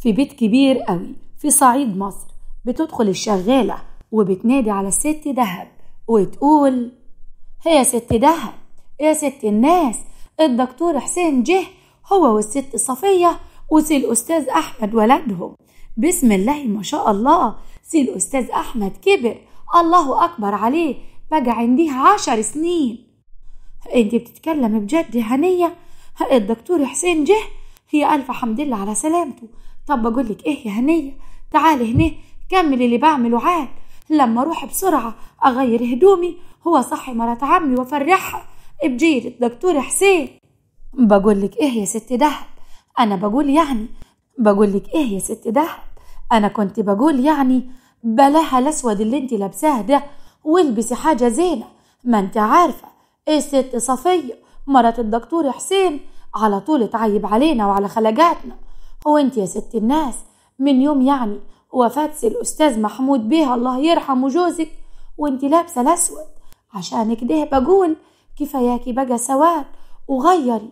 في بيت كبير قوي في صعيد مصر، بتدخل الشغالة وبتنادي على الست دهب وتقول: هي يا ست دهب، يا ست الناس، الدكتور حسين جه هو والست صفية وسي الأستاذ أحمد ولدهم. بسم الله ما شاء الله، سي الأستاذ أحمد كبر، الله أكبر عليه، بقى عنديه 10 سنين. انت بتتكلم بجد يا هنية؟ الدكتور حسين جه؟ هي ألف حمد لله على سلامته. طب بقولك ايه يا هنية، تعالي هنا كمل اللي بعمله عاد، لما اروح بسرعة اغير هدومي هو صحي مرات عمي وافرحها بجيل الدكتور حسين. بقولك ايه يا ست دهب، انا بقول يعني، بقولك ايه يا ست دهب، انا كنت بقول يعني بلاها الاسود اللي انت لابساه ده، والبسي حاجة زينة، ما انت عارفة ايه الست صفية مرات الدكتور حسين على طول تعيب علينا وعلى خلقاتنا. هو انت يا ست الناس من يوم يعني وفاة الأستاذ محمود بيه الله يرحمه جوزك وانت لابسة الأسود، عشان كده بقول كفاياكي بقى سواد وغيري.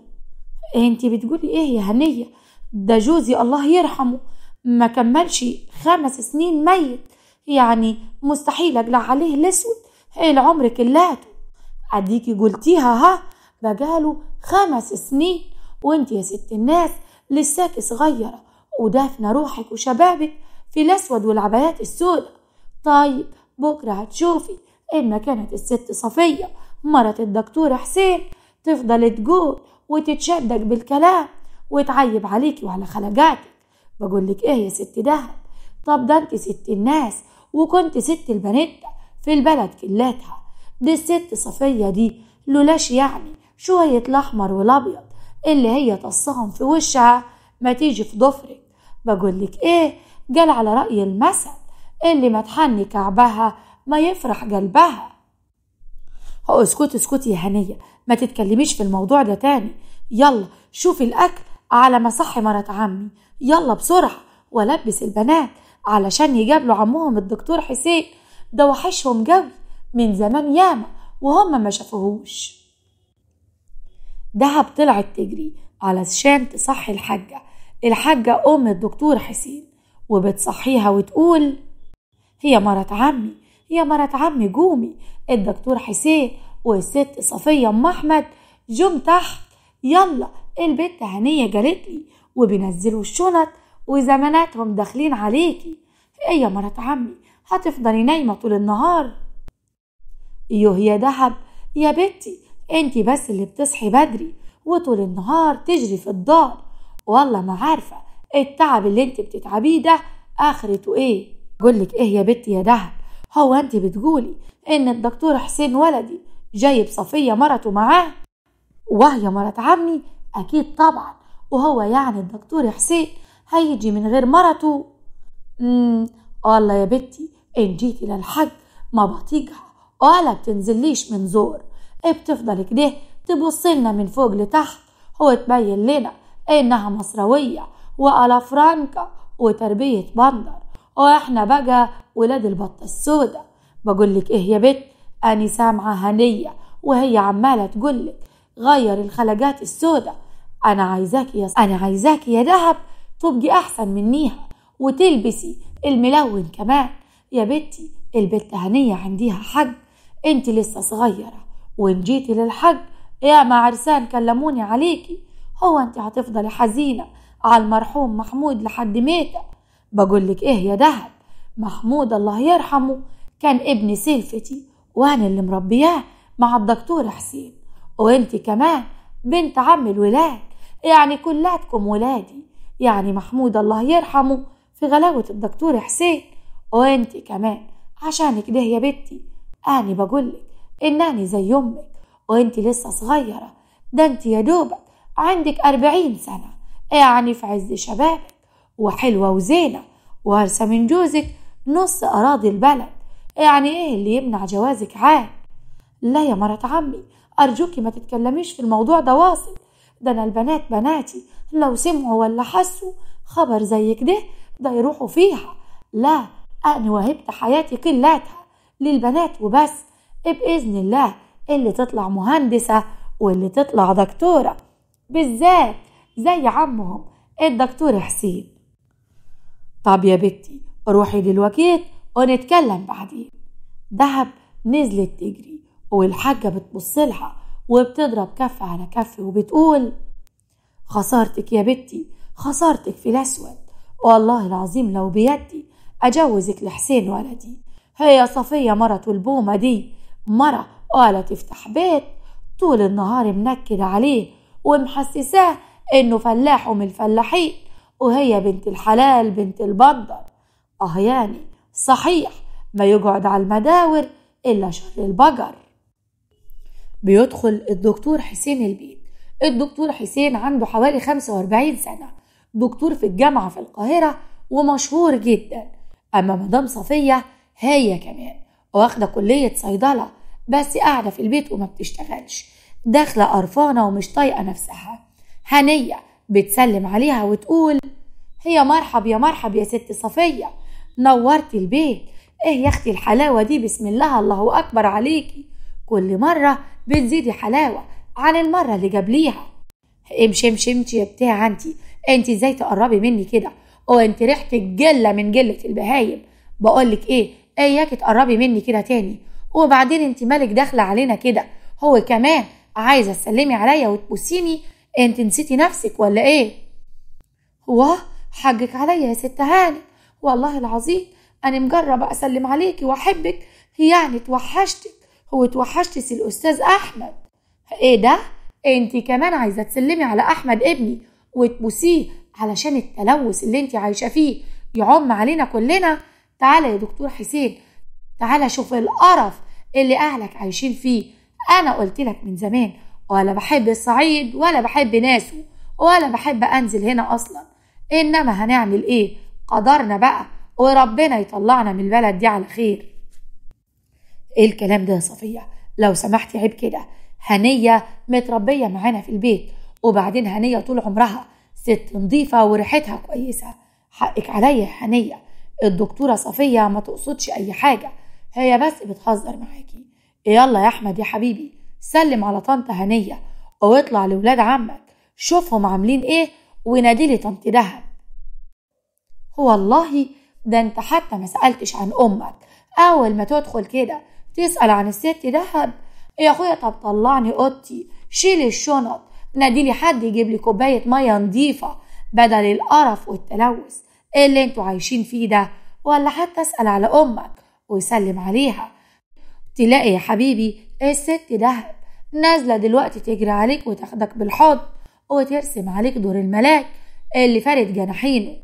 انت بتقولي ايه يا هنية؟ ده جوزي الله يرحمه ما كملش 5 سنين ميت، يعني مستحيل اقلع عليه الأسود ايه العمر كلاته. اديكي قلتيها، ها بقاله 5 سنين وانت يا ست الناس لساكي صغيرة ودافنة روحك وشبابك في الأسود والعبايات السوداء. طيب بكرة هتشوفي إما كانت الست صفية مرة الدكتور حسين تفضل تقول وتتشدق بالكلام وتعيب عليكي وعلى خلقاتك. بقولك إيه يا ست دهب، طب ده انت ست الناس وكنت ست البنات في البلد كلاتها، دي الست صفية دي لولاش يعني شوية الأحمر والأبيض اللي هي تصهم في وشها ما تيجي في ضفرك. بقولك ايه، قال على رأي المثل اللي ما تحني كعبها ما يفرح قلبها. اسكتي اسكتي يا هنية، ما تتكلميش في الموضوع ده تاني، يلا شوفي الأكل على ما صحي مرات عمي، يلا بسرعة ولبس البنات علشان يقابلوا عمهم الدكتور حسين، ده وحشهم قوي من زمان ياما وهم ما شافوهوش. دهب طلعت تجري علشان تصحي الحاجة، الحاجة أم الدكتور حسين، وبتصحيها وتقول: هي مرات عمي، يا مرات عمي قومي، الدكتور حسين والست صفية أم أحمد جم تحت، يلا البت هنية قالت لي، وبينزلوا الشنط وزماناتهم داخلين عليكي. ايه يا مرات عمي هتفضلي نايمة طول النهار؟ يوه يا دهب يا بنتي، انتي بس اللي بتصحي بدري وطول النهار تجري في الدار، والله ما عارفة التعب اللي انت بتتعبيه ده اخرته ايه. قولك ايه يا بنتي يا دهب، هو انت بتقولي ان الدكتور حسين ولدي جايب صفية مرته معاه؟ وهي مرات عمي اكيد طبعا، وهو يعني الدكتور حسين هيجي من غير مرته؟ والله يا بنتي ان جيتي للحج ما بطيقها ولا بتنزليش من زور، بتفضل كده تبصلنا من فوق لتحت، هو تبين لنا انها مصروية وعلى فرانكا وتربية بندر، واحنا بقى ولاد البطة السوداء. بقولك ايه يا بت، اني سامعة هنية وهي عمالة تقولك غير الخلقات السوداء، انا عايزاكي يا دهب تبقي احسن منيها وتلبسي الملون كمان. يا بنتي البت هنية عنديها حق، انت لسه صغيرة وان جيتي للحق يا ما عرسان كلموني عليكي، هو انت هتفضلي حزينة على المرحوم محمود لحد ميتة؟ بقولك ايه يا دهب، محمود الله يرحمه كان ابن سلفتي وانا اللي مربياه مع الدكتور حسين، وانت كمان بنت عم الولاد، يعني كلاتكم ولادي، يعني محمود الله يرحمه في غلاوة الدكتور حسين وانت كمان، عشان كده يا بنتي أنا بقولك إنني زي أمك وانت لسه صغيرة، ده انت يا دوبك عندك 40 سنة، يعني في عز شبابك وحلوة وزينة وارثة من جوزك نص أراضي البلد، يعني ايه اللي يمنع جوازك عاد؟ لا يا مرات عمي أرجوكي ما تتكلميش في الموضوع ده واصل، ده أنا البنات بناتي لو سمعوا ولا حسوا خبر زي كده ده يروحوا فيها. لا أنا وهبت حياتي كلاتها للبنات وبس، بإذن الله اللي تطلع مهندسة واللي تطلع دكتورة، بالذات زي عمهم الدكتور حسين. طب يا بنتي روحي دلوقتي ونتكلم بعدين. دهب نزلت تجري والحاجة بتبصلها وبتضرب كف على كف وبتقول خسارتك يا بنتي، خسارتك في الأسود، والله العظيم لو بيدي أجوزك لحسين ولدي. هي صفية مرته البومة دي مرة ولا تفتح بيت، طول النهار منكد عليه ومحسساه إنه فلاح ومن الفلاحين، وهي بنت الحلال بنت البندر. يعني صحيح ما يقعد على المداور إلا شر البقر. بيدخل الدكتور حسين البيت. الدكتور حسين عنده حوالي 45 سنة، دكتور في الجامعة في القاهرة ومشهور جدا. أما مدام صفية هي كمان واخدة كلية صيدلة، بس قاعدة في البيت وما بتشتغلش، داخلة قرفانة ومش طايقة نفسها. هنية بتسلم عليها وتقول هي مرحب يا مرحب يا ست صفية، نورتي البيت، ايه يا اختي الحلاوة دي، بسم الله الله أكبر عليكي، كل مرة بتزيدي حلاوة عن المرة اللي جابليها. امشي امشي امشي يا بتاع، انت ازاي تقربي مني كده، وانت ريحتك جلة من جلة البهايم، بقولك ايه، اياكي تقربي مني كده تاني، وبعدين انت مالك داخلة علينا كده، هو كمان عايزة تسلمي عليا وتبوسيني، انت نسيتي نفسك ولا ايه؟ واه حقك عليا يا ست هاني، والله العظيم انا مجربة اسلم عليكي واحبك، يعني توحشتك، هو توحشتي الاستاذ احمد. ايه ده، انت كمان عايزة تسلمي على احمد ابني وتبوسيه علشان التلوث اللي انت عايشة فيه يعم علينا كلنا؟ تعالى يا دكتور حسين، تعالى شوف القرف اللي اهلك عايشين فيه. انا قلت لك من زمان ولا بحب الصعيد ولا بحب ناسه ولا بحب انزل هنا اصلا، انما هنعمل ايه، قدرنا بقى وربنا يطلعنا من البلد دي على خير. ايه الكلام ده يا صفية، لو سمحتي عيب كده، هنية متربية معانا في البيت، وبعدين هنية طول عمرها ست نظيفة وريحتها كويسة، حقك عليا يا هنية، الدكتورة صفية ما تقصدش اي حاجة، هي بس بتهزر معاكي. يلا يا احمد يا حبيبي سلم على طنط هنية واطلع لولاد عمك شوفهم عاملين ايه وناديلي طنط دهب. والله ده انت حتى ما سألتش عن امك، اول ما تدخل كده تسأل عن الست دهب. يا اخويا طب طلعني اوضتي، شيل الشنط، ناديلي حد يجيب لي كوباية مية نظيفة بدل القرف والتلوث اللي انتوا عايشين فيه ده، ولا حتى اسأل على امك ويسلم عليها. تلاقي يا حبيبي الست دهب نازلة دلوقتي تجري عليك وتاخدك بالحضن وترسم عليك دور الملاك اللي فارد جناحينه.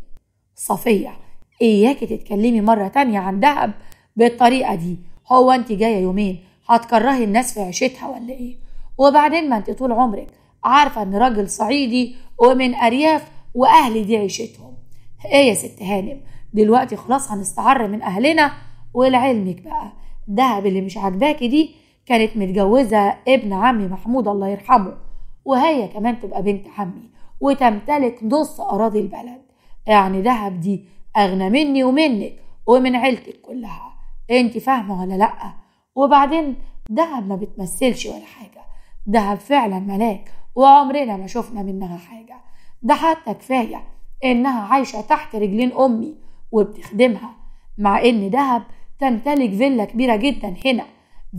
صفية اياكي تتكلمي مرة تانية عن دهب بالطريقة دي، هو انت جاية يومين هتكرهي الناس في عيشتها ولا ايه؟ وبعدين ما انت طول عمرك عارفة ان راجل صعيدي ومن ارياف واهلي دي عيشتهم. ايه يا ست هانم دلوقتي خلاص هنستعر من اهلنا؟ ولعلمك بقى دهب اللي مش عاجباكي دي كانت متجوزة ابن عمي محمود الله يرحمه، وهي كمان تبقى بنت عمي وتمتلك نص أراضي البلد، يعني دهب دي أغنى مني ومنك ومن عيلتك كلها، انت فاهمة ولا لأ؟ وبعدين دهب ما بتمثلش ولا حاجة، دهب فعلا ملاك وعمرنا ما شفنا منها حاجة، ده حتى كفاية إنها عايشة تحت رجلين أمي وبتخدمها، مع إن دهب تمتلك فيلا كبيرة جدا هنا،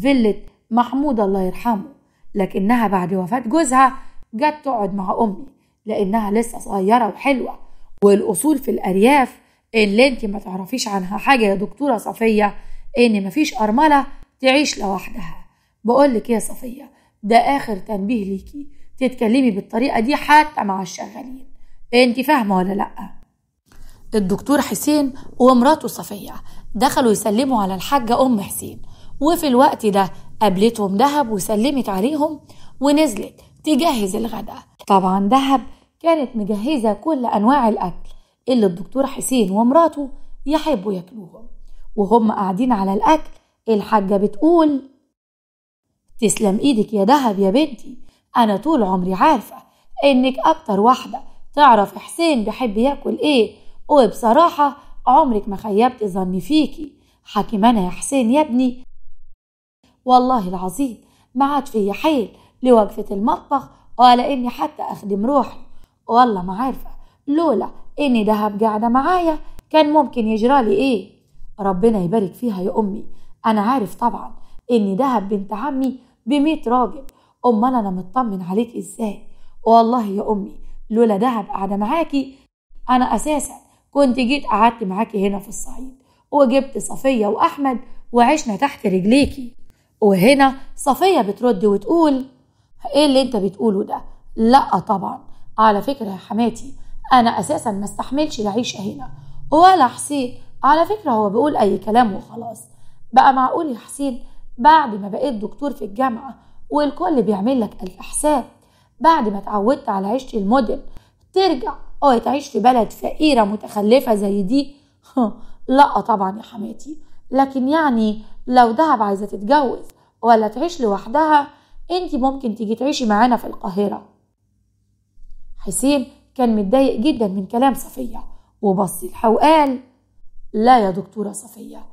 فيلة محمود الله يرحمه، لكنها بعد وفاة جوزها جت تقعد مع أمي لأنها لسه صغيرة وحلوة، والأصول في الأرياف اللي انت ما تعرفيش عنها حاجة يا دكتورة صفية إن مفيش أرملة تعيش لوحدها. بقولك يا صفية ده آخر تنبيه ليكي تتكلمي بالطريقة دي حتى مع الشغالين، انت فاهمة ولا لأ؟ الدكتور حسين ومراته صفية دخلوا يسلموا على الحاجة أم حسين، وفي الوقت ده قابلتهم دهب وسلمت عليهم ونزلت تجهز الغداء. طبعا دهب كانت مجهزة كل أنواع الأكل اللي الدكتور حسين ومراته يحبوا ياكلوهم. وهم قاعدين على الأكل الحاجة بتقول تسلم إيدك يا دهب يا بنتي، أنا طول عمري عارفة إنك أكتر واحدة تعرف حسين بيحب ياكل إيه، وبصراحة عمرك ما خيبت ظني فيكي. حكيمانا يا حسين يا ابني، والله العظيم ما عاد فيا حيل لوقفة المطبخ ولا إني حتى أخدم روحي، والله ما عارفة لولا إني دهب قاعدة معايا كان ممكن يجرالي ايه؟ ربنا يبارك فيها يا امي، انا عارف طبعا ان دهب بنت عمي ب100 راجل، امال انا مطمن عليك ازاي؟ والله يا امي لولا دهب قاعده معاكي انا اساسا كنت جيت قعدت معاكي هنا في الصعيد وجبت صفيه واحمد وعشنا تحت رجليكي. وهنا صفيه بترد وتقول ايه اللي انت بتقوله ده؟ لا طبعا، على فكره يا حماتي انا اساسا ما استحملش العيشه هنا ولا حسين، على فكره هو بيقول اي كلام وخلاص. بقى معقول يا حسين بعد ما بقيت دكتور في الجامعه والكل بيعمل لك الف حساب، بعد ما اتعودت على عيشه المدن ترجع او تعيش في بلد فقيره متخلفه زي دي؟ لا طبعا يا حماتي، لكن يعني لو دهب عايزه تتجوز ولا تعيش لوحدها انت ممكن تيجي تعيشي معانا في القاهره. حسين كان متضايق جدا من كلام صفيه وبص لها وقال لا يا دكتوره صفيه،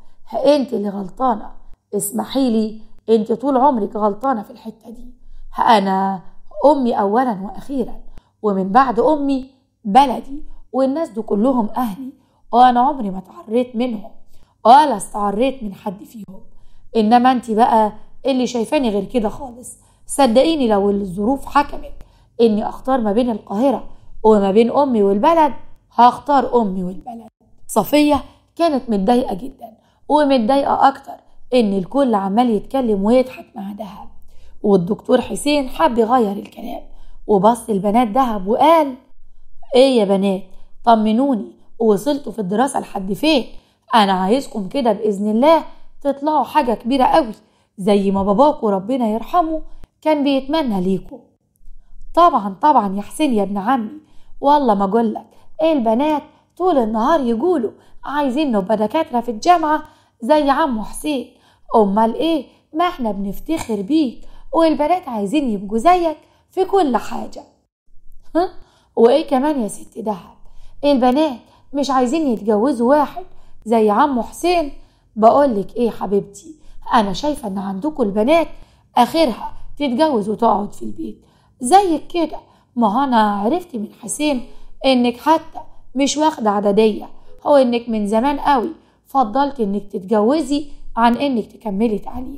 انت اللي غلطانه، اسمحي لي انت طول عمرك غلطانه في الحته دي. انا امي اولا واخيرا، ومن بعد امي بلدي، والناس دول كلهم اهلي، وانا عمري ما اتعريت منهم ولا استعريت من حد فيهم. انما انت بقى اللي شايفاني غير كده خالص. صدقيني لو الظروف حكمت اني اختار ما بين القاهره وما بين امي والبلد هختار امي والبلد. صفيه كانت متضايقه جدا، ومتضايقه اكتر ان الكل عمال يتكلم ويضحك مع دهب. والدكتور حسين حب يغير الكلام وبص البنات دهب وقال ايه يا بنات، طمنوني وصلتوا في الدراسه لحد فين؟ انا عايزكم كده باذن الله تطلعوا حاجه كبيره قوي زي ما باباكوا ربنا يرحمه كان بيتمنى ليكم. طبعا طبعا يا حسين يا ابن عمي، والله ما اقولك ايه، البنات طول النهار يقولوا عايزين نبقى دكاتره في الجامعه زي عمو حسين، امال ايه، ما احنا بنفتخر بيك والبنات عايزين يبقوا زيك في كل حاجه. ها وايه كمان يا ست دهب، البنات مش عايزين يتجوزوا واحد زي عمو حسين. بقولك ايه حبيبتي، انا شايفه ان عندكم البنات اخرها تتجوز وتقعد في البيت زيك كده. ما انا عرفت من حسين انك حتى مش واخده عدديه، هو انك من زمان قوي فضلت انك تتجوزي عن انك تكملي تعليم.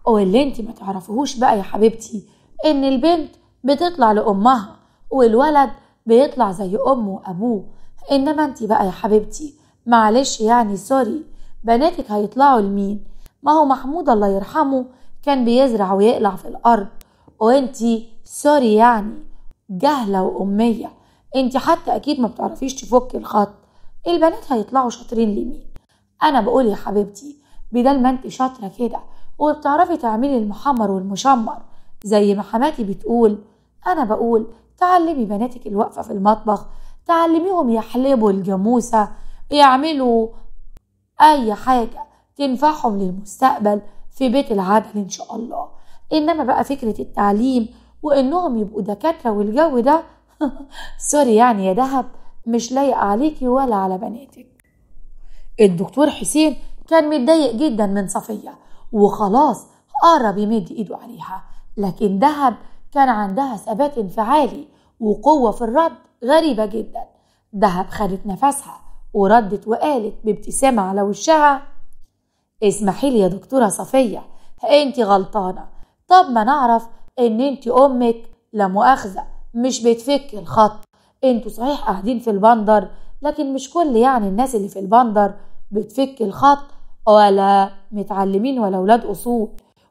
واللي انت ما تعرفيهوش بقى يا حبيبتي ان البنت بتطلع لامها والولد بيطلع زي امه وابوه، انما انت بقى يا حبيبتي معلش يعني sorry، بناتك هيطلعوا لمين؟ ما هو محمود الله يرحمه كان بيزرع ويقلع في الارض، وانتي sorry يعني جهله واميه، انتي حتى اكيد ما بتعرفيش تفكي الخط. البنات هيطلعوا شاطرين لمين؟ انا بقول يا حبيبتي بدل ما انتي شاطره كده وبتعرفي تعملي المحمر والمشمر زي ما حماتي بتقول، انا بقول تعلمي بناتك الوقفه في المطبخ، تعلميهم يحلبوا الجاموسه، يعملوا اي حاجه تنفعهم للمستقبل في بيت العدل ان شاء الله. انما بقى فكره التعليم وانهم يبقوا دكاتره والجو ده sorry يعني يا دهب مش لايق عليكي ولا على بناتك. الدكتور حسين كان متضايق جدا من صفيه وخلاص قرب يمد ايده عليها، لكن دهب كان عندها ثبات انفعالي وقوه في الرد غريبه جدا. دهب خدت نفسها وردت وقالت بابتسامه على وشها اسمحي لي يا دكتوره صفيه، انت غلطانه. طب ما نعرف ان انت امك لا مؤاخذه مش بتفك الخط، انتوا صحيح قاعدين في البندر لكن مش كل يعني الناس اللي في البندر بتفك الخط ولا متعلمين ولا ولاد اصول.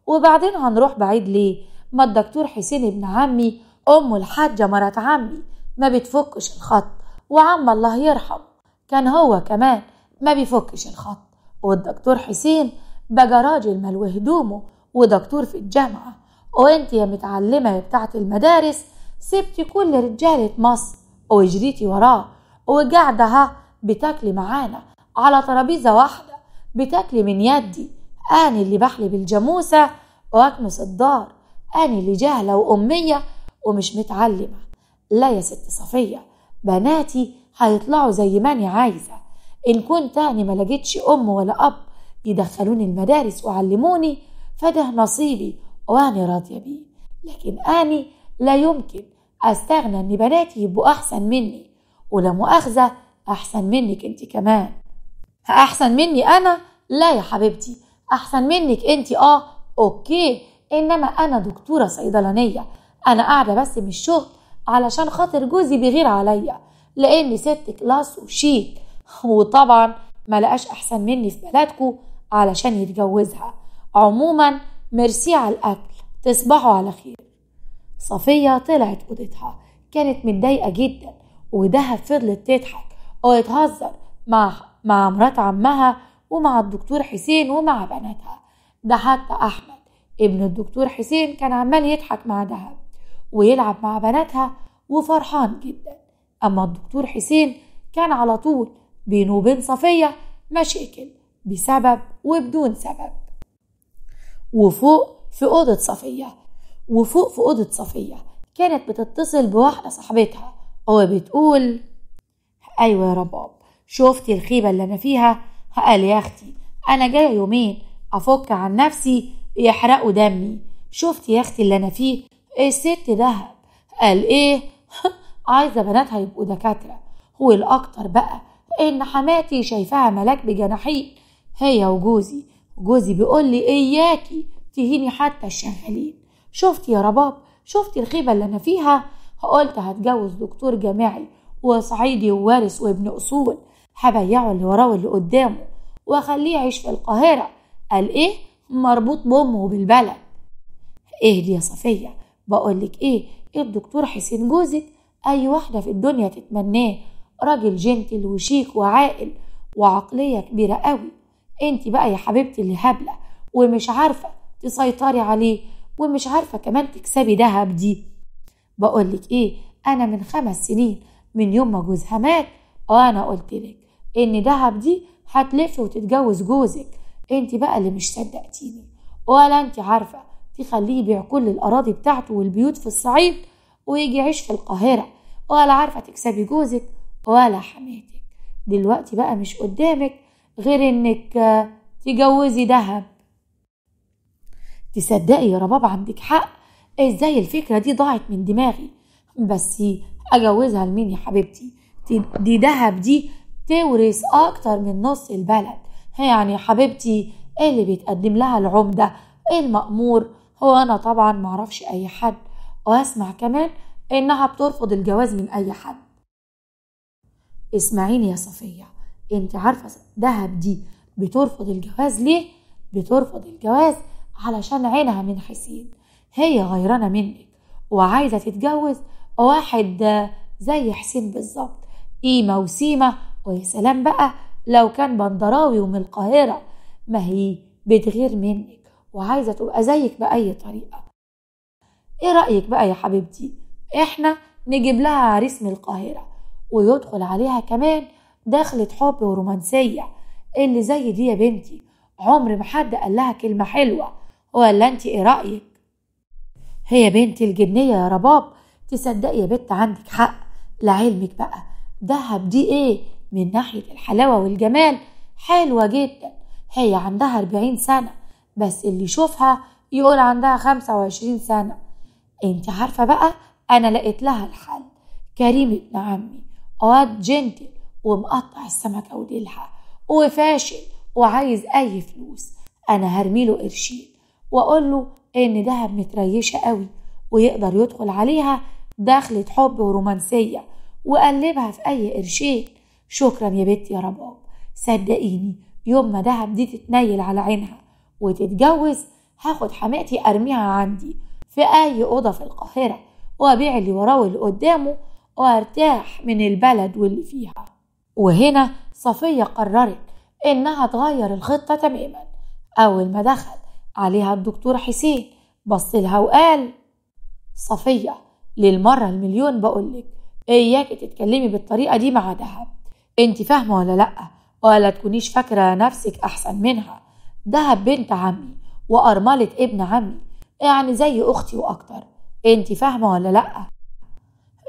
وبعدين هنروح بعيد ليه؟ ما الدكتور حسين ابن عمي امه الحاجه مرات عمي ما بتفكش الخط، وعم الله يرحمه كان هو كمان ما بيفكش الخط، والدكتور حسين بقى راجل ملو هدومه ودكتور في الجامعه، وانت يا متعلمه يا بتاعه المدارس سبتي كل رجاله مصر وجريتي وراه، وقاعده بتاكلي معانا على ترابيزه واحده، بتاكلي من يدي، انا اللي بحلب الجاموسه واكنس الدار، انا اللي جاهله واميه ومش متعلمه. لا يا ست صفيه، بناتي هيطلعوا زي ما انا عايزه. ان كنت انا ما لقيتش ام ولا اب يدخلوني المدارس وعلموني فده نصيبي وانا راضيه بيه، لكن اني لا يمكن استغنى ان بناتي يبقوا احسن مني، ولا مؤاخذه احسن منك انت كمان. احسن مني انا؟ لا يا حبيبتي، احسن منك انتي okay، انما انا دكتورة صيدلانية، انا قاعدة بس من الشغل علشان خاطر جوزي بيغير عليا لاني ست class وشيك، وطبعا ما لقاش احسن مني في بلدكو علشان يتجوزها. عموما ميرسي على الاكل، تصبحوا على خير. صفية طلعت اوضتها، كانت متضايقة جدا، ودهب فضلت تضحك وتهزر مع مرات عمها ومع الدكتور حسين ومع بناتها. ده حتى احمد ابن الدكتور حسين كان عمال يضحك مع دهب ويلعب مع بناتها وفرحان جدا. اما الدكتور حسين كان على طول بينه وبين صفية مشاكل بسبب وبدون سبب. وفوق في أوضة صفية كانت بتتصل بواحدة صاحبتها وبتقول أيوة يا رباب، شفتي الخيبة اللي أنا فيها؟ قال يا أختي أنا جاية يومين أفك عن نفسي يحرقوا دمي، شفتي يا أختي اللي أنا فيه؟ الست دهب قال إيه؟ عايزة بناتها يبقوا دكاترة، والأكتر بقى إن حماتي شايفاها ملاك بجناحين هي وجوزي، جوزي بيقول لي إياكي تهيني حتى الشغالين. شفتي يا رباب، شفتي الخيبة اللي أنا فيها؟ قلت هتجوز دكتور جامعي وصعيدي ووارث وابن أصول، هبيعه اللي وراه واللي قدامه واخليه يعيش في القاهرة. قال إيه؟ مربوط بأمه وبالبلد. اهدي يا صفية، بقولك إيه، الدكتور حسين جوزك أي واحدة في الدنيا تتمناه، راجل جنتل وشيك وعاقل وعقلية كبيرة قوي. انت بقى يا حبيبتي اللي هبلة ومش عارفة تسيطري عليه ومش عارفة كمان تكسبي دهب دي. بقولك ايه، انا من 5 سنين من يوم ما جوزها مات وانا قلتلك ان دهب دي هتلف وتتجوز جوزك، انت بقى اللي مش صدقتيني، ولا انت عارفة تخليه يبيع كل الاراضي بتاعته والبيوت في الصعيد ويجي يعيش في القاهرة، ولا عارفة تكسبي جوزك ولا حماتك. دلوقتي بقى مش قدامك غير انك تجوزي دهب. تصدقي يا رباب عندك حق، ازاي الفكرة دي ضاعت من دماغي؟ بس اجوزها لمين يا حبيبتي؟ دي دهب دي تورث اكتر من نص البلد، يعني يا حبيبتي اللي بيتقدم لها العمدة المأمور، هو انا طبعا معرفش اي حد، واسمع كمان انها بترفض الجواز من اي حد. اسمعيني يا صفية، انت عارفة دهب دي بترفض الجواز ليه؟ بترفض الجواز علشان عينها من حسين، هي غيرانة منك وعايزة تتجوز واحد زي حسين بالظبط، قيمة وسيمة، ويا سلام بقى لو كان بندراوي ومن القاهرة. ما هي بتغير منك وعايزة تبقى زيك بأي طريقة. ايه رأيك بقى يا حبيبتي؟ احنا نجيب لها عريس من القاهرة ويدخل عليها كمان دخلة حب ورومانسية اللي زي دي يا بنتي عمر ما حد قال لها كلمة حلوة، ولا انت ايه رأيك؟ هي بنتي الجنية يا رباب، تصدقي يا بنت عندك حق. لعلمك بقى دهب دي ايه من ناحية الحلاوة والجمال حلوة جدا، هي عندها 40 سنة بس اللي يشوفها يقول عندها 25 سنة. انت عارفة بقى انا لقيت لها الحل، كريم ابن عمي واد جنتل ومقطع السمكة وديلها وفاشل وعايز اي فلوس، انا هرميله قرشين واقول له ان دهب متريشه قوي ويقدر يدخل عليها دخلة حب ورومانسية وقلبها في اي قرشين. شكرا يا بنتي يا رباب، صدقيني يوم ما دهب دي تتنيل على عينها وتتجوز هاخد حماتي ارميها عندي في اي اوضة في القاهرة وابيع اللي وراه واللي قدامه وارتاح من البلد واللي فيها. وهنا صفية قررت انها تغير الخطة تماما. اول ما دخل عليها الدكتور حسين بص لها وقال صفية للمرة المليون بقولك اياكي تتكلمي بالطريقة دي مع دهب، انت فاهمة ولا لأ؟ ولا تكونيش فاكرة نفسك احسن منها، دهب بنت عمي وأرملة ابن عمي، يعني زي اختي واكتر، انت فاهمة ولا لأ؟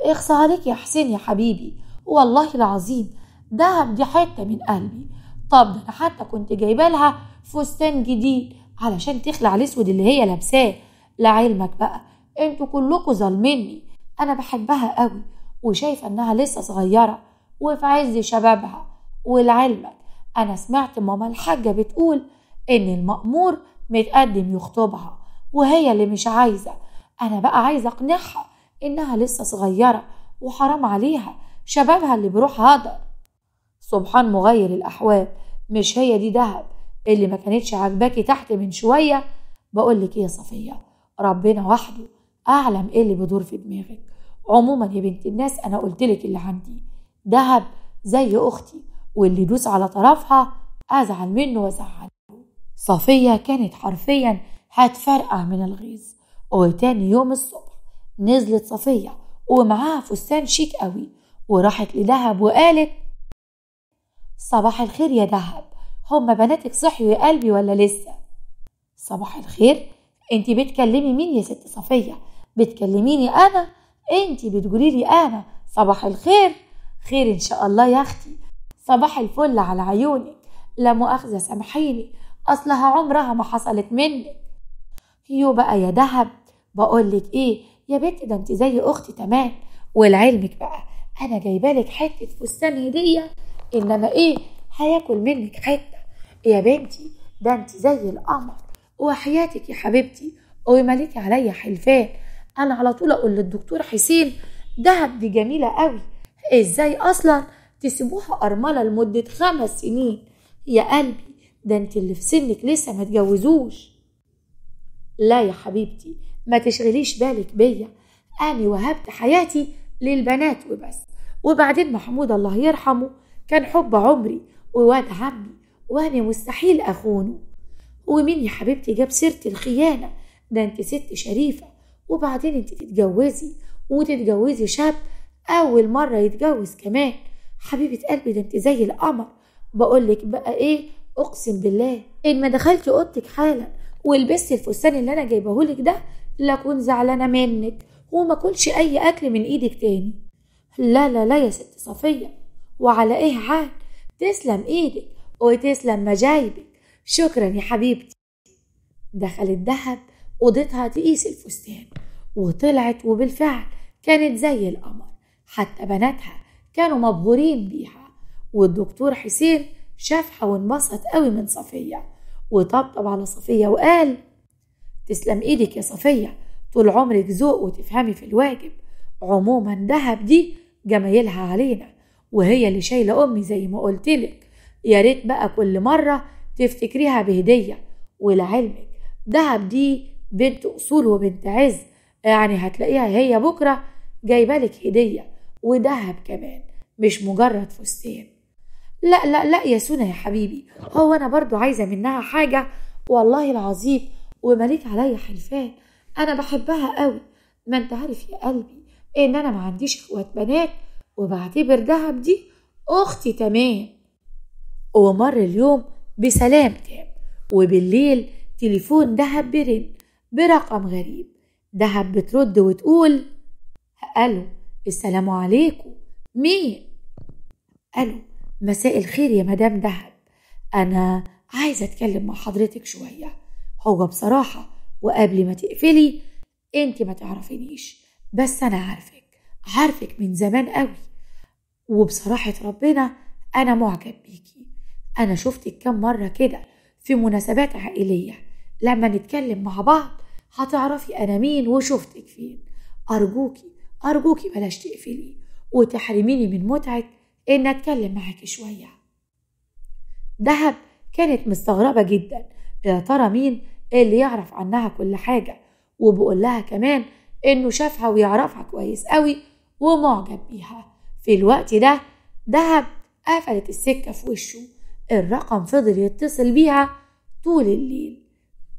اخص عليك يا حسين يا حبيبي، والله العظيم دهب دي حتة من قلبي. طب ده انا حتى كنت جايبه لها فستان جديد علشان تخلع الاسود اللي هي لابساه. لعلمك بقى انتوا كلكوا ظالميني، انا بحبها قوي وشايفه انها لسه صغيرة وفي عز شبابها، ولعلمك أنا سمعت ماما الحاجة بتقول إن المأمور متقدم يخطبها وهي اللي مش عايزة. أنا بقى عايزة أقنعها إنها لسه صغيرة وحرام عليها شبابها اللي بيروح هدر. سبحان مغير الأحوال، مش هي دي دهب اللي ما كانتش عاجباكي تحت من شوية؟ بقولك إيه يا صفية، ربنا وحده أعلم إيه اللي بيدور في دماغك. عموما يا بنت الناس أنا قلتلك اللي عندي، دهب زي أختي واللي يدوس على طرفها أزعل منه وأزعله. صفية كانت حرفيا هتفرقع من الغيظ. وتاني يوم الصبح نزلت صفية ومعاها فستان شيك قوي وراحت لدهب وقالت صباح الخير يا دهب، هما بناتك صحيوا يا قلبي ولا لسه؟ صباح الخير، انتي بتكلمي مين يا ست صفية؟ بتكلميني انا؟ انتي بتقولي لي انا صباح الخير؟ خير ان شاء الله يا اختي، صباح الفل على عيونك، لا مؤاخذة سامحيني اصلها عمرها ما حصلت منك. يو بقى يا دهب، بقولك ايه يا بنت، ده انت زي اختي تمام، ولعلمك بقى انا جايبالك حتة فستان هدية، انما ايه هياكل منك حتة يا بنتي، ده انت زي القمر وحياتك يا حبيبتي ومالكي عليا حلفان. انا على طول اقول للدكتور حسين دهب دي جميلة قوي، ازاي اصلا تسيبوها ارملة لمدة 5 سنين؟ يا قلبي ده انت اللي في سنك لسه ما تجوزوش. لا يا حبيبتي ما تشغليش بالك بيا، انا وهبت حياتي للبنات وبس. وبعدين محمود الله يرحمه كان حب عمري وواد عمي وانا مستحيل اخونه. ومين يا حبيبتي جاب سيرة الخيانة؟ ده انت ست شريفة، وبعدين انت تتجوزي وتتجوزي شاب اول مرة يتجوز كمان. حبيبة قلبي ده انت زي القمر. بقولك بقى ايه، اقسم بالله ان ما دخلتي اوضتك حالا ولبستي الفستان اللي انا جايبهولك ده لاكون زعلانة منك وما كلش اي اكل من ايدك تاني. لا لا لا يا ست صفية، وعلى ايه عاد؟ تسلم ايدك وتسلم مجايبك، شكرا يا حبيبتي. دخلت دهب اوضتها تقيس الفستان وطلعت، وبالفعل كانت زي القمر، حتى بناتها كانوا مبهورين بيها. والدكتور حسين شافها وانبسط قوي من صفية وطبطب على صفية وقال تسلم ايدك يا صفية، طول عمرك ذوق وتفهمي في الواجب. عموما دهب دي جمايلها علينا وهي اللي شايلة امي زي ما قلتلك، يا ريت بقى كل مرة تفتكريها بهدية. ولعلمك دهب دي بنت اصول وبنت عز، يعني هتلاقيها هي بكرة جايبالك هدية ودهب كمان مش مجرد فستان. لا لا لا يا سونا يا حبيبي، هو انا برضو عايزة منها حاجة والله العظيم ومالك عليا حلفان، انا بحبها قوي. ما انت عارف يا قلبي ان انا ما عنديش اخوات بنات وبعتبر دهب دي اختي تمام. ومر اليوم بسلام تام، وبالليل تليفون دهب برن برقم غريب. دهب بترد وتقول الو السلام عليكم، مين؟ الو مساء الخير يا مدام دهب، انا عايزه اتكلم مع حضرتك شوية. هو بصراحة وقبل ما تقفلي انت ما تعرفينيش، بس انا عارفك، عارفك من زمان قوي، وبصراحة ربنا انا معجب بيكي. انا شفتك كم مرة كده في مناسبات عائلية، لما نتكلم مع بعض هتعرفي انا مين وشفتك فين. ارجوكي ارجوكي بلاش تقفلي وتحرميني من متعه ان اتكلم معاكي شوية. دهب كانت مستغربه جدا، يا ترى مين اللي يعرف عنها كل حاجة، وبقول لها كمان انه شافها ويعرفها كويس قوي ومعجب بيها. في الوقت ده دهب قفلت السكة في وشه، الرقم فضل يتصل بيها طول الليل.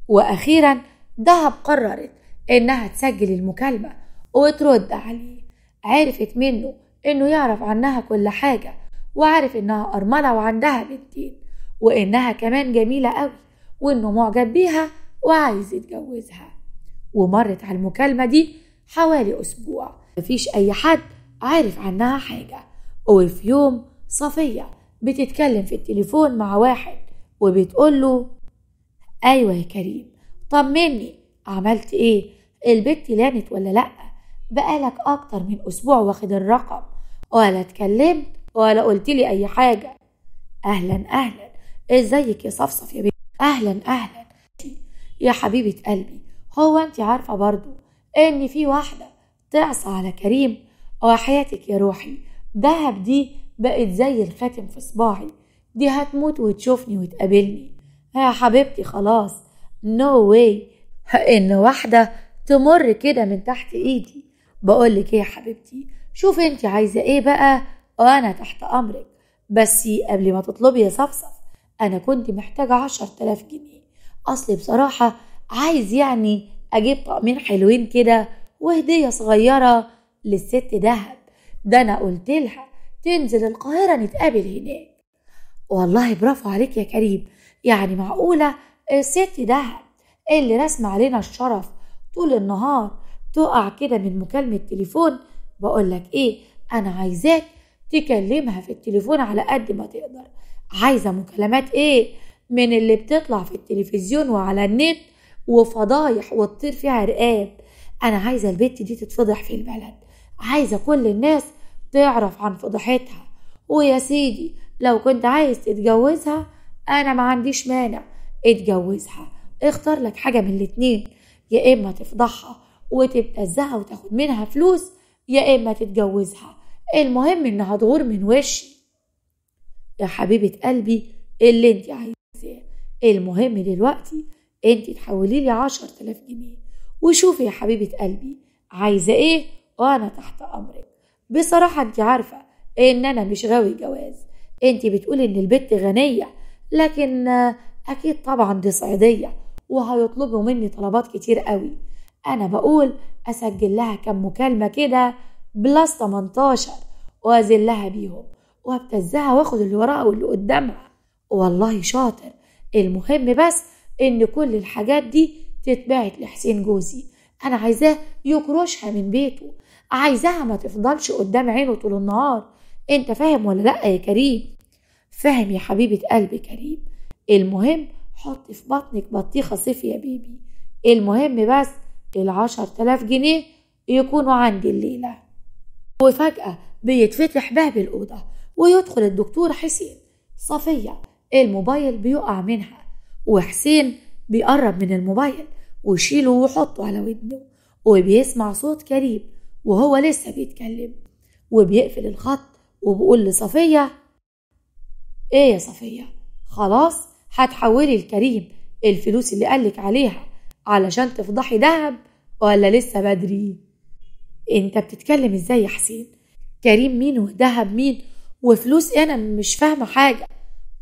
واخيرا دهب قررت انها تسجل المكالمة وترد عليه. عرفت منه انه يعرف عنها كل حاجة، وعارف انها ارملة وعندها بنتين، وانها كمان جميلة قوي، وانه معجب بيها وعايز يتجوزها. ومرت على المكالمة دي حوالي اسبوع، مفيش اي حد عارف عنها حاجة. وفي يوم صفية بتتكلم في التليفون مع واحد وبتقوله ايوه يا كريم طمني، عملت ايه؟ البت لانت ولا لأ؟ بقالك اكتر من اسبوع واخد الرقم ولا اتكلمت ولا قلت لي اي حاجة. اهلا اهلا، ازيك يا صفصف يا بنتي؟ اهلا اهلا يا حبيبه قلبي. هو انت عارفه برضو ان في واحدة تعصى على كريم؟ وحياتك يا روحي دهب دي بقت زي الخاتم في صباعي، دي هتموت وتشوفني وتقابلني. يا حبيبتي خلاص no way ان واحدة تمر كده من تحت ايدي. بقولك ايه يا حبيبتي، شوفي انت عايزه ايه بقى وانا تحت امرك، بس قبل ما تطلبي يا صفصف انا كنت محتاجه 10,000 جنيه، اصلي بصراحة عايز يعني اجيب طقمين حلوين كده وهديه صغيرة للست دهب، ده انا قلت لها تنزل القاهرة نتقابل هناك. والله برافو عليك يا كريم، يعني معقولة الست دهب اللي رسم علينا الشرف طول النهار تقع كده من مكالمة تليفون؟ بقولك ايه، انا عايزاك تكلمها في التليفون على قد ما تقدر، عايزه مكالمات ايه من اللي بتطلع في التلفزيون وعلى النت وفضايح وتطير فيها رقاب. انا عايزه البت دي تتفضح في البلد، عايزه كل الناس تعرف عن فضحتها. ويا سيدي لو كنت عايز تتجوزها انا ما عنديش مانع، اتجوزها، اختار لك حاجة من الاتنين، يا اما تفضحها وتبتزها وتاخد منها فلوس، يا اما تتجوزها، المهم انها تغور من وشي. يا حبيبه قلبي اللي انت عايزاه، المهم دلوقتي انت تحولي لي 10,000 جنيه، وشوفي يا حبيبه قلبي عايزه ايه وانا تحت امرك. بصراحة انت عارفه ان انا مش غاوي جواز، انت بتقولي ان البت غنية، لكن اكيد طبعا دي صعيديه وهيطلبوا مني طلبات كتير قوي. انا بقول اسجل لها كم مكالمة كده plus 18 وازلها بيهم وابتزها واخد اللي وراها واللي قدامها. والله شاطر، المهم بس ان كل الحاجات دي تتبعت لحسين جوزي، انا عايزاه يكرشها من بيته، عايزاها ما تفضلش قدام عينه طول النهار. انت فاهم ولا لا يا كريم؟ فاهم يا حبيبة قلبي كريم. المهم حط في بطنك بطيخة صيف يا بيبي، المهم بس 10,000 جنيه يكونوا عندي الليلة. وفجأة بيتفتح باب الأوضة ويدخل الدكتور حسين. صفية الموبايل بيقع منها، وحسين بيقرب من الموبايل ويشيله ويحطه على ودنه، وبيسمع صوت كريم وهو لسه بيتكلم، وبيقفل الخط وبيقول لصفية ايه يا صفية، خلاص هتحولي لكريم الفلوس اللي قالك عليها علشان تفضحي دهب ولا لسه بدري؟ انت بتتكلم ازاي يا حسين؟ كريم مين ودهب مين وفلوس؟ انا مش فاهمة حاجة.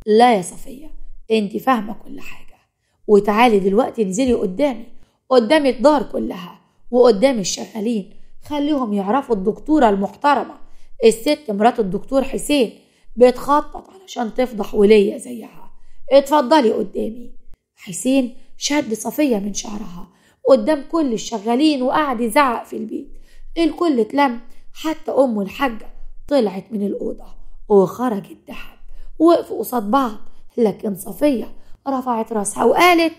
لا يا صفية انت فاهمة كل حاجة، وتعالي دلوقتي انزلي قدامي، قدام الدار كلها وقدام الشغالين، خليهم يعرفوا الدكتورة المحترمة الست مرات الدكتور حسين بتخطط علشان تفضح ولية زيها. اتفضلي قدامي. حسين شد صفية من شعرها قدام كل الشغالين وقعد يزعق في البيت، الكل اتلم حتى أمه الحاجة طلعت من الأوضة وخرج الدهب، وقفوا قصاد بعض. لكن صفية رفعت راسها وقالت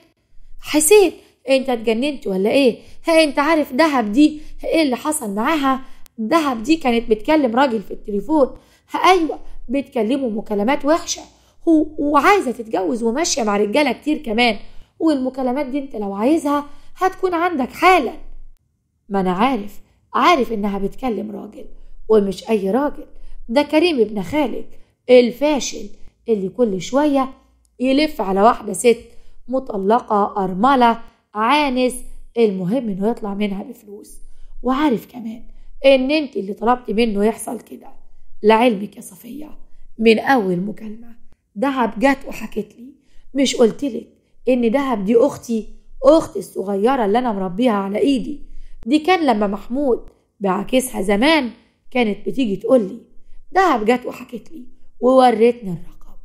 حسين انت اتجننت ولا ايه؟ ها انت عارف دهب دي ايه اللي حصل معاها؟ دهب دي كانت بتكلم راجل في التليفون، ايوه بتكلمه مكالمات وحشة وعايزه تتجوز وماشية مع رجاله كتير كمان، والمكالمات دي انت لو عايزها هتكون عندك حالا. ما انا عارف انها بتكلم راجل، ومش اي راجل، ده كريم ابن خالك الفاشل اللي كل شوية يلف على واحدة ست مطلقه ارملة عانس، المهم انه يطلع منها بفلوس. وعارف كمان ان انت اللي طلبت منه يحصل كده. لعلمك يا صفية من اول مكالمة دهب جت وحكت لي، مش قلتلك ان دهب دي اختي، اختي الصغيرة اللي انا مربيها على ايدي دي، كان لما محمود بعكسها زمان كانت بتيجي تقولي. دهب جت وحكت لي وورتني الرقم،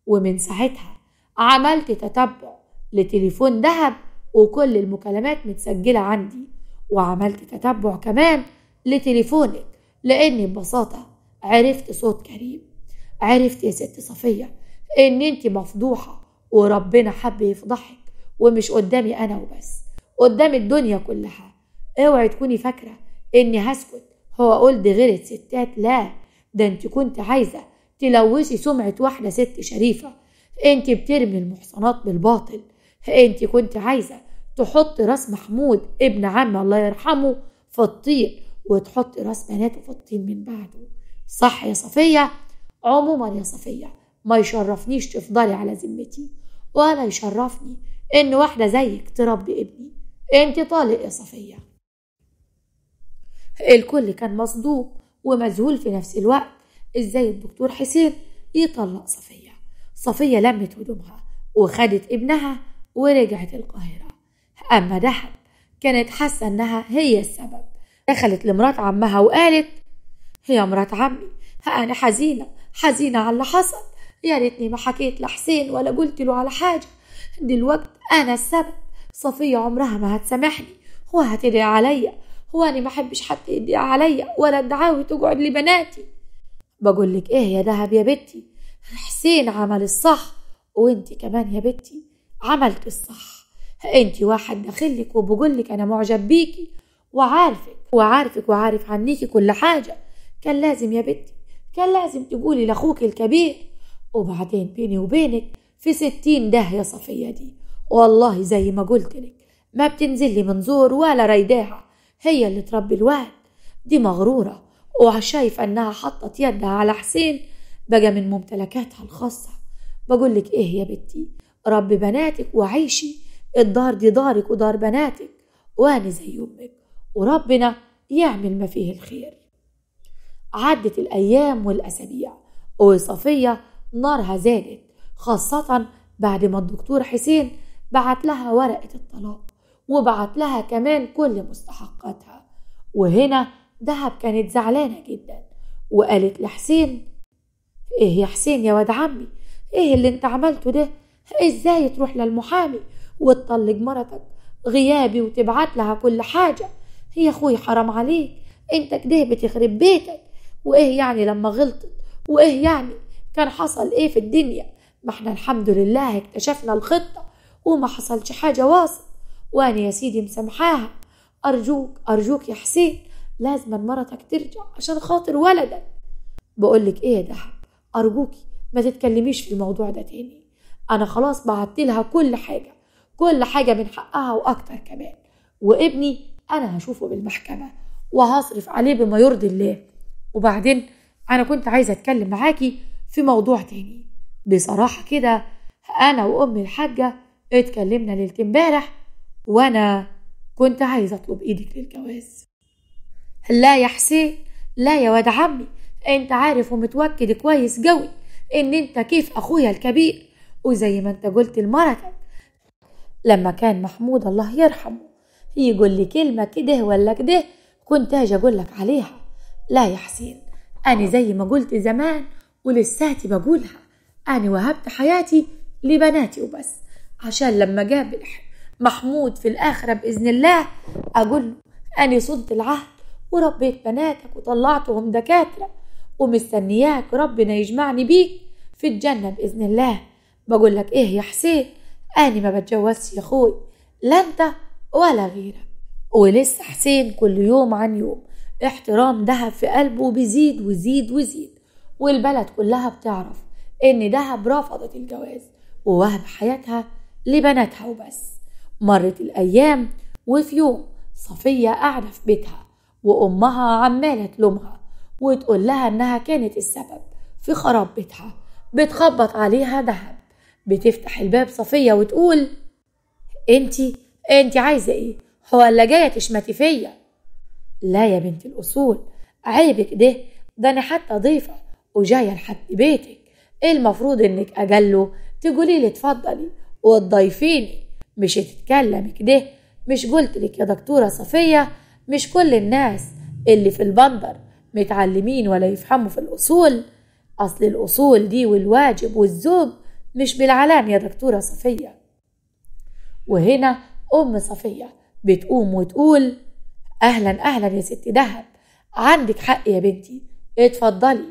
ومن ساعتها عملت تتبع لتليفون دهب وكل المكالمات متسجلة عندي، وعملت تتبع كمان لتليفونك، لاني ببساطة عرفت صوت كريم. عرفت يا ست صفية ان انت مفضوحة وربنا حب يفضحك، ومش قدامي انا وبس، قدام الدنيا كلها. اوعي تكوني فاكرة اني هسكت هو اقول دي غيرة ستات، لا ده انت كنت عايزة تلوثي سمعة واحدة ست شريفة. انت بترمي المحصنات بالباطل، انت كنت عايزة تحط راس محمود ابن عمي الله يرحمه في الطين وتحط راس بناته في الطين من بعده، صح يا صفية؟ عموما يا صفية ما يشرفنيش تفضلي على ذمتي، ولا يشرفني ان واحدة زيك تربي ابني، انت طالق يا صفية. الكل كان مصدوم ومذهول في نفس الوقت، ازاي الدكتور حسين يطلق صفية؟ صفية لمت هدومها وخدت ابنها ورجعت القاهرة. أما دهب كانت حاسة انها هي السبب، دخلت لمرات عمها وقالت يا مرات عمي أنا حزينة حزينة على اللي حصل، يا ريتني ما حكيت لحسين ولا قلت له على حاجة، دلوقتي أنا السبب، صفية عمرها ما هتسامحني وهتدعي عليا، وأنا ما أحبش حد يدعي عليا ولا الدعاوي تقعد لبناتي. بقولك إيه يا دهب يا بنتي، حسين عمل الصح وانت كمان يا بنتي عملت الصح، انت واحد داخلك وبقولك أنا معجب بيكي وعارفك وعارفك وعارف عنيكي كل حاجة، كان لازم يا بنتي كان لازم تقولي لأخوك الكبير. وبعدين بيني وبينك في 60 ده يا صفية دي، والله زي ما قلتلك ما بتنزلي من زور ولا ريداها، هي اللي تربي الواد دي، مغرورة وشايفة انها حطت يدها على حسين بقى من ممتلكاتها الخاصة. بقولك ايه يا بنتي، ربي بناتك وعيشي، الدار دي دارك ودار بناتك، وانا زي امك، وربنا يعمل ما فيه الخير. عدت الايام والاسابيع وصفية نارها زادت، خاصة بعد ما الدكتور حسين بعت لها ورقة الطلاق وبعت لها كمان كل مستحقاتها. وهنا دهب كانت زعلانة جدا وقالت لحسين ايه يا حسين يا واد عمي، ايه اللي انت عملته ده؟ ازاي تروح للمحامي وتطلق مرتك غيابي وتبعت لها كل حاجة؟ يا اخوي حرام عليك، انت كده بتخرب بيتك. وايه يعني لما غلطت؟ وايه يعني كان حصل ايه في الدنيا؟ ما احنا الحمد لله اكتشفنا الخطة وما حصلش حاجة واصل، وانا يا سيدي مسامحاها. ارجوك ارجوك يا حسين، لازم مرتك ترجع عشان خاطر ولدك. بقولك ايه يا دهب، ارجوكي ما تتكلميش في الموضوع ده تاني، انا خلاص بعت لها كل حاجة، كل حاجة من حقها واكتر كمان، وابني انا هشوفه بالمحكمة وهصرف عليه بما يرضي الله. وبعدين انا كنت عايزة اتكلم معاكي في موضوع تاني بصراحة كده، انا وامي الحاجة اتكلمنا ليلة امبارح، وانا كنت عايزة اطلب ايدك للجواز. لا يا حسين، لا يا واد عمي، انت عارف ومتوكد كويس قوي ان انت كيف اخويا الكبير، وزي ما انت قلت لمرتك لما كان محمود الله يرحمه يقول لي كلمة كده ولا كده كنت اجي اقول لك عليها. لا يا حسين، انا زي ما قلت زمان ولساتي بقولها، انا وهبت حياتي لبناتي وبس، عشان لما قابل محمود في الاخرة باذن الله اقول له انا صنت العهد وربيت بناتك وطلعتهم دكاترة ومستنياك ربنا يجمعني بيك في الجنة بإذن الله. بقول لك إيه يا حسين، أنا ما بتجوزش يا أخوي، لا أنت ولا غيرك. ولسه حسين كل يوم عن يوم احترام دهب في قلبه بيزيد ويزيد ويزيد، والبلد كلها بتعرف إن دهب رفضت الجواز ووهب حياتها لبناتها وبس. مرت الأيام، وفي يوم صفية قاعدة في بيتها وأمها عمالة تلومها وتقول لها إنها كانت السبب في خراب بيتها. بتخبط عليها دهب، بتفتح الباب صفية وتقول انتي عايزة ايه؟ هو اللي جاية تشمتي فيا؟ لا يا بنت الأصول، عيبك ده أنا حتى ضيفة وجاية لحد بيتك، المفروض إنك أجله تقولي لي اتفضلي وتضيفيني، مش تتكلمي كده. مش قلتلك يا دكتورة صفية مش كل الناس اللي في البندر متعلمين ولا يفهموا في الأصول؟ أصل الأصول دي والواجب والزوج مش بالعلام يا دكتورة صفية. وهنا أم صفية بتقوم وتقول أهلا أهلا يا ست دهب، عندك حق يا بنتي، اتفضلي.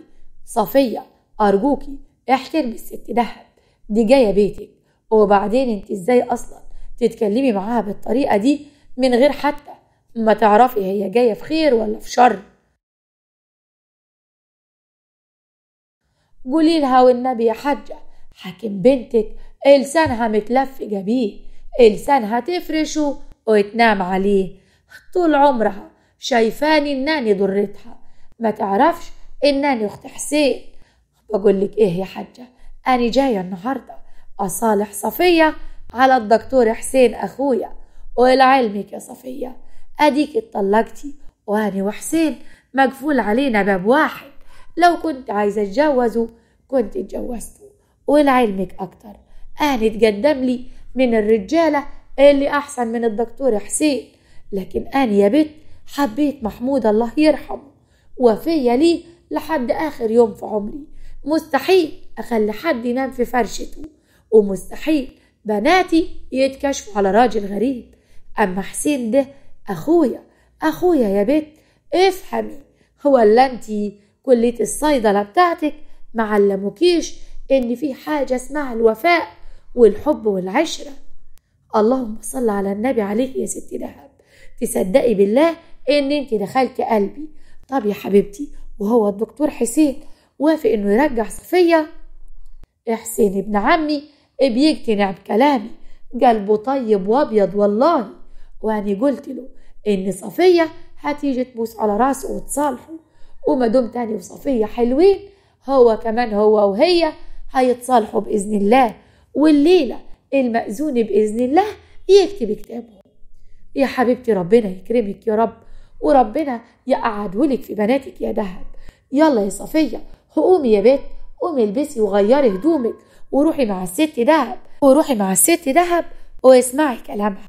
صفية أرجوكي احترمي الست دهب، دي جاية بيتك، وبعدين انت ازاي أصلا تتكلمي معاها بالطريقة دي من غير حتى ما تعرفي هي جاية في خير ولا في شر؟ قولي لها والنبي يا حاجة حاكم بنتك لسانها متلف جبية، لسانها تفرشه وتنام عليه، طول عمرها شايفاني انني ضرتها، ما تعرفش انني اخت حسين. بقولك ايه يا حاجة، انا جاية النهاردة اصالح صفية على الدكتور حسين اخويا، ولعلمك يا صفية اديك اتطلقتي واني وحسين مقفول علينا باب واحد، لو كنت عايزة اتجوزه كنت اتجوزته. ولعلمك اكتر انا اتقدم لي من الرجالة اللي احسن من الدكتور حسين، لكن انا يا بنت حبيت محمود الله يرحمه، وفية ليه لحد اخر يوم في عمري، مستحيل اخلي حد ينام في فرشته، ومستحيل بناتي يتكشفوا على راجل غريب. اما حسين ده اخويا، اخويا يا بنت افهمي، هو اللي انتي كلية الصيدلة بتاعتك معلموكيش ان في حاجة اسمها الوفاء والحب والعشرة. اللهم صل على النبي عليك يا ست دهب، تصدقي بالله ان انت دخلتي قلبي. طب يا حبيبتي، وهو الدكتور حسين وافق انه يرجع صفية؟ حسين ابن عمي بيقتنع بكلامي، قلبه طيب وابيض والله، واني قلت له ان صفية هتيجي تبوس على راسه وتصالحه، وما دام تاني وصفية حلوين هو كمان هو وهي هيتصالحوا بإذن الله، والليلة المأذون بإذن الله يكتب كتابه. يا حبيبتي ربنا يكرمك يا رب، وربنا يقعدهولك في بناتك يا دهب. يلا يا صفية قومي يا بنت، قومي البسي وغيري هدومك وروحي مع الست دهب، وروحي مع الست دهب واسمعي كلامها.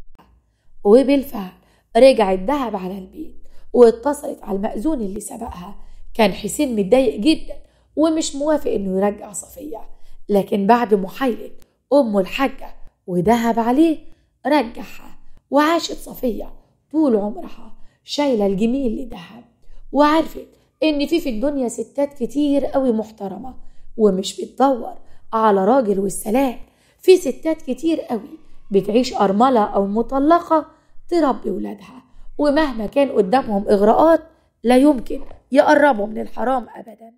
وبالفعل رجعت دهب على البيت واتصلت على المأذون اللي سبقها. كان حسين متضايق جدا ومش موافق انه يرجع صفية، لكن بعد محايلة امه الحاجة ودهب عليه رجعها. وعاشت صفية طول عمرها شايلة الجميل لدهب، وعرفت ان في الدنيا ستات كتير قوي محترمة ومش بتدور على راجل والسلام، في ستات كتير قوي بتعيش أرملة أو مطلقة تربي ولادها، ومهما كان قدامهم إغراءات لا يمكن يقربوا من الحرام أبدا.